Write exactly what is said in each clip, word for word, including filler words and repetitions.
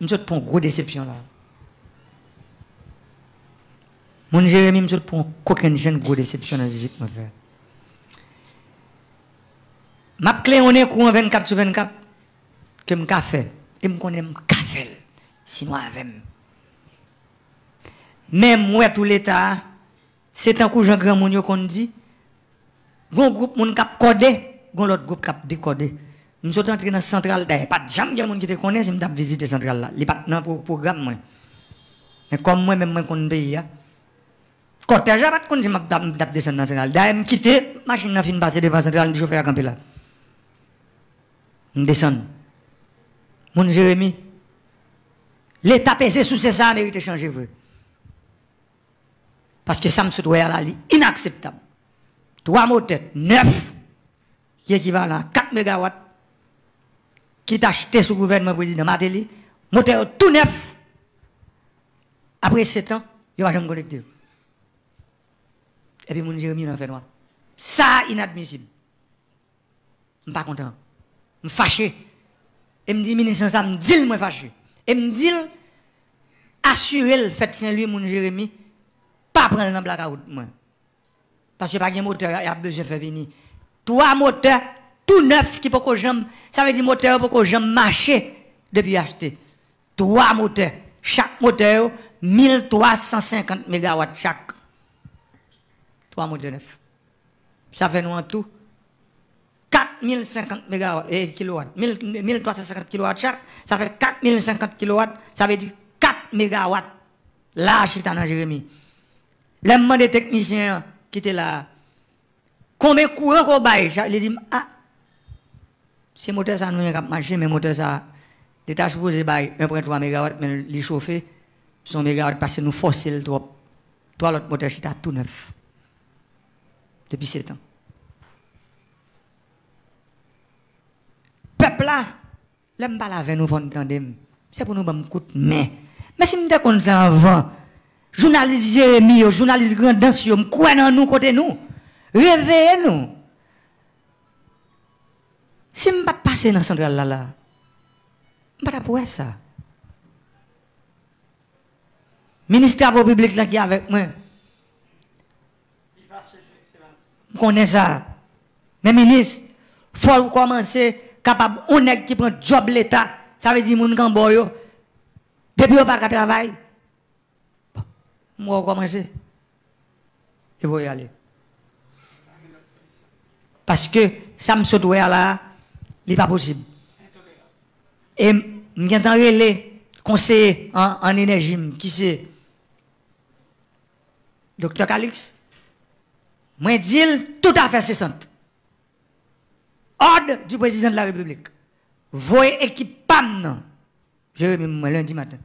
M sot pran yon gwo desepsyon la. Moun Jeremi, m sot pran yon kokennchenn gwo desepsyon nan vizit mwen fè. M ap kleyonnen kou an vennkat sou vennkat ke m ka fè. E m konnen m ka fè l. Si nou avè m. Men m wè tou leta a, se tankou jan granmoun yo konn di, gon gwoup moun k ap kòde, gon lòt gwoup k ap dekòde. M sot antre nan santral, dayè, pa t janm gen moun ki te konnen si m t ap vizite santral la. Li pa t nan pwo-, pwogram mwen. Men kòm mwen menm mwen konn peyi a, kòtèj la pa t konn si m ap, m t ap desann nan santral. Dayè, m kite machin nan fin pase devan santral, m di chofè a kanpe la. M desann. Moun Jeremi, leta peze souse sa a merite chanje vre. Paske sa m sot wè a la, li inakseptab. Twa motè nèf, ki ekivalan a kat megawat, ki t achte sou gouvènman prezidan Martelly, motè yo tou nèf, apre sèt an, yo pa janm konekte yo. Epi moun Jeremi nan fènwa. Sa a inadmisib. M pa kontan. M fache. E m di minis lan sa, m di l mwen fache. E m di l, asire l fèt Sen Lwi, moun Jeremi, pa pran l nan blakawout mwen. Paske pa gen motè y ap bezwen fè vini. Twa motè tou nèf ki poko janm, sa vle di motè yo poko janm mache depi achte. Twa motè. Chak motè yo, mil twa san senkant megawat chak. Twa motè nèf. Sa fè nou an tou kat mil senkant megawat, e, kilowat, mil, mil twa san senkant kilowat chak, sa fè kat mil senkant kilowat, sa vle di kat megawat. La a chita nan Jeremi. Lè m mande teknisyen an ki te la a, konbyen kouran ke w bay? Li di m, a, se motè sa nou gen k ap mache, men motè sa, li ta sipoze bay en pwen twa megawat, men li chofe, se yon megawat paske nou fòse l twòp. Twa lòt motè chita tou nèf. Depi sèt an. Pèp la, lè m pale avè nou, fò n tande m. Se pou nou ban m kout men. Men si m te konn sa anvan, jounalis Jeremi yo, jounalis Grandans yo, m kwè nan nou kote nou. Reveye nou. Si m pa t pase nan santral la, la, m pa t ap wè sa. Minis travo piblik lan ki avèk mwen, m konnen sa. Men minis, fò w kòmanse kapab yon nèg ki pran djòb leta, sa vle di moun k anba w yo, depi yo pa ka travay, bon, m wè w kòmanse. E voye ale. Paske sa m sot wè a la, li pa posib. E m gentan rele konseye an, an enèji m, ki se Doktè Calixte. Mwen di l tout afè sesant. Ordre du président de la République. Voye ekip pa m nan Jeremi mwen lendi maten.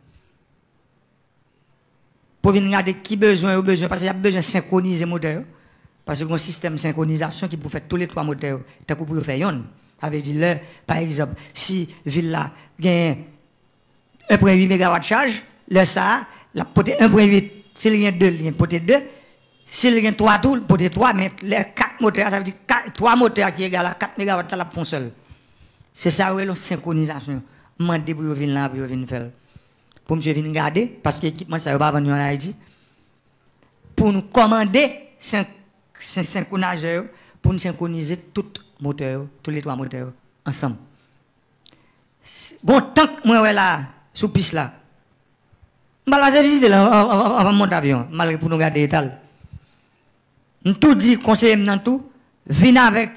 Pou vin gade ki bezwen yo bezwen, paske y ap bezwen senkwonize motè yo. Paske gen yon sistèm senkronizasyon ki pou fè toule twa motè yo, tankou pou yo fè yonn. Sa vle di lè, pa egzanp, si vil la genyen en pwen uit megawat chaj, lè sa a, l ap pote en pwen uit. Si l gen de, li gen pote de. Si l gen twa tou, l pote twa, men lè kat motè a, sa vle di kat, twa motè a ki egal a kat megawat la, l ap fè yon sèl. Se sa yo rele yon senkronizasyon. M mande pou yo vin la, pou yo vin fè l. Pou misye vin gade, paske ekipman sa yo pa vann yo ann Ayiti. Pou nou kòmande sen-, sen-, senkronizè yo, pou n senkwonize tout motè yo, toule twa motè yo, ansanm. S-, gon tank mwen wè la, sou pis la. M pral pase vizite l an-, an-, an-, anvan m monte avyon an, malgre pou nou gade eta l. M tou di konseye m nan tou, vin avèk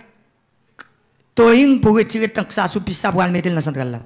towing pou retire tank sa sou pis la pou al mete l nan santral la.